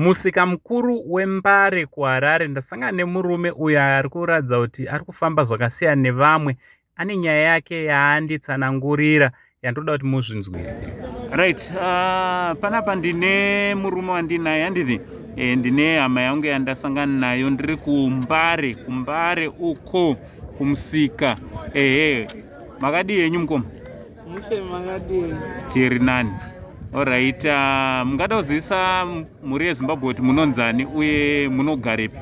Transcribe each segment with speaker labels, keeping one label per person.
Speaker 1: Musika mukuru weMbare kuHarare ndasangana nemurume uyo ari kuratidza kuti ari kufamba zvakasiyana nevamwe. Ane nyaya yake yaanditsanangurira yandoda kuti muzvinzwire. Right, panapa ndine murume wandinaye handiti? Ndine hama yangu yandasangana nayo ndiri kuMbare, kuMbare uko kumusika. Ehe, makadii henyu mukoma?
Speaker 2: Mushe makadii?
Speaker 1: Tiri nani. Alright, mungada kuzivisa mhuri yeZimbabwe kuti munonzani uye munogarepi?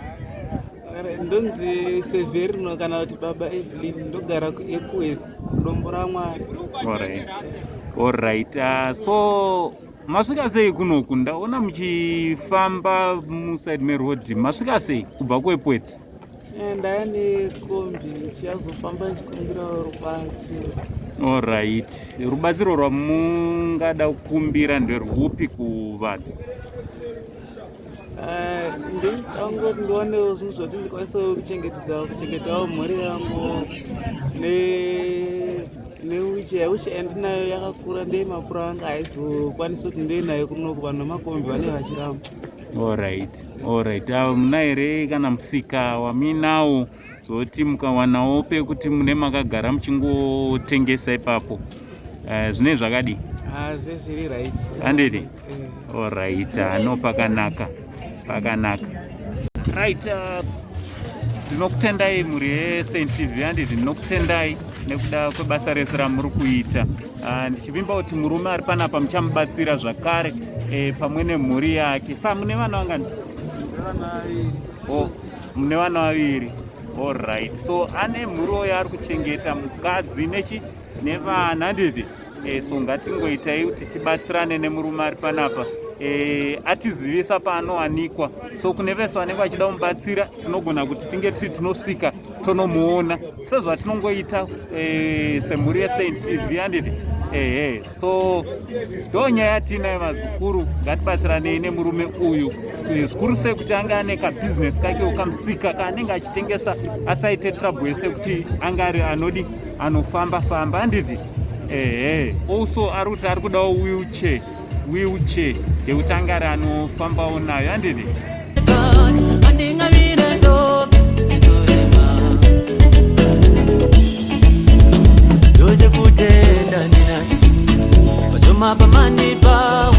Speaker 2: Ndonzi Severino kana kuti Baba Evelyn, ndogara kuEpworth, Dombo raMwari.
Speaker 1: Alright. Alright. So masvika sei kunoku? Ndaona muchifamba muside meroad. Masvika sei kubva kuEpworth?
Speaker 2: Ndaya nekombi ndichazofamba ndichikumbirawo rubatsiro.
Speaker 1: Alright. Rubatsiro rwamungada kukumbira nderwupi kuvanhu?
Speaker 2: Ndangoti ndiwanewo zvinhu zvoti ndikwanisewo kuchengetedza kuchengetawo mhuri yangu newheelchair. Wheelchair yandinayo yakakura, ndeyemapuranga, haizokwanisi kuti ndiye nayo kunoku, vanhu vemakombi vanenge vachiramba.
Speaker 1: Alright. Alright. Muna here kana musika wamuinawo zvoti mukawanawo pekuti mune makagara muchingotengesa ipapo, zvinenge zvakadii?
Speaker 2: Zvezviri right.
Speaker 1: Handiti? Alright, no, pakanaka, pakanaka. Right, ndinokutendai mhuri yeSaint TV, handiti? Ndinokutendai nekuda kwebasa rese ramuri kuita. Ndichivimba kuti murume ari panapa muchamubatsira zvakare pamwe nemhuri yake. Sa mune vana vangani? Oh, mune vana vaviri. Alright, so ane mhuri yaari kuchengeta, mukadzi nechi nevana, handiti? So ngatingoitai kuti tibatsirane nemurume ari panapa. Atizivisa paanowanikwa, so kune vese vanenge vachida kumubatsira tinogona kuti tinge tiri tinosvika tonomuona sezvatinongoita semhuri yeSaint TV, handiti? Ehe, so ndo nyaya yatiinayo mazukuru. Ngatibatsiranei nemurume uyu, zvikuru sei kuti ange ane kabhizinesi kakewo kamusika kaanenge achitengesa, asaite trouble yese kuti ange ari anodi anofamba famba, handiti? Ehe, also ari kuti ari kudawo wheelchair yekuti ange ari anofambawo nayo, handiti?
Speaker 3: Ndochekutenda ndinacho pachoma pamandipawo.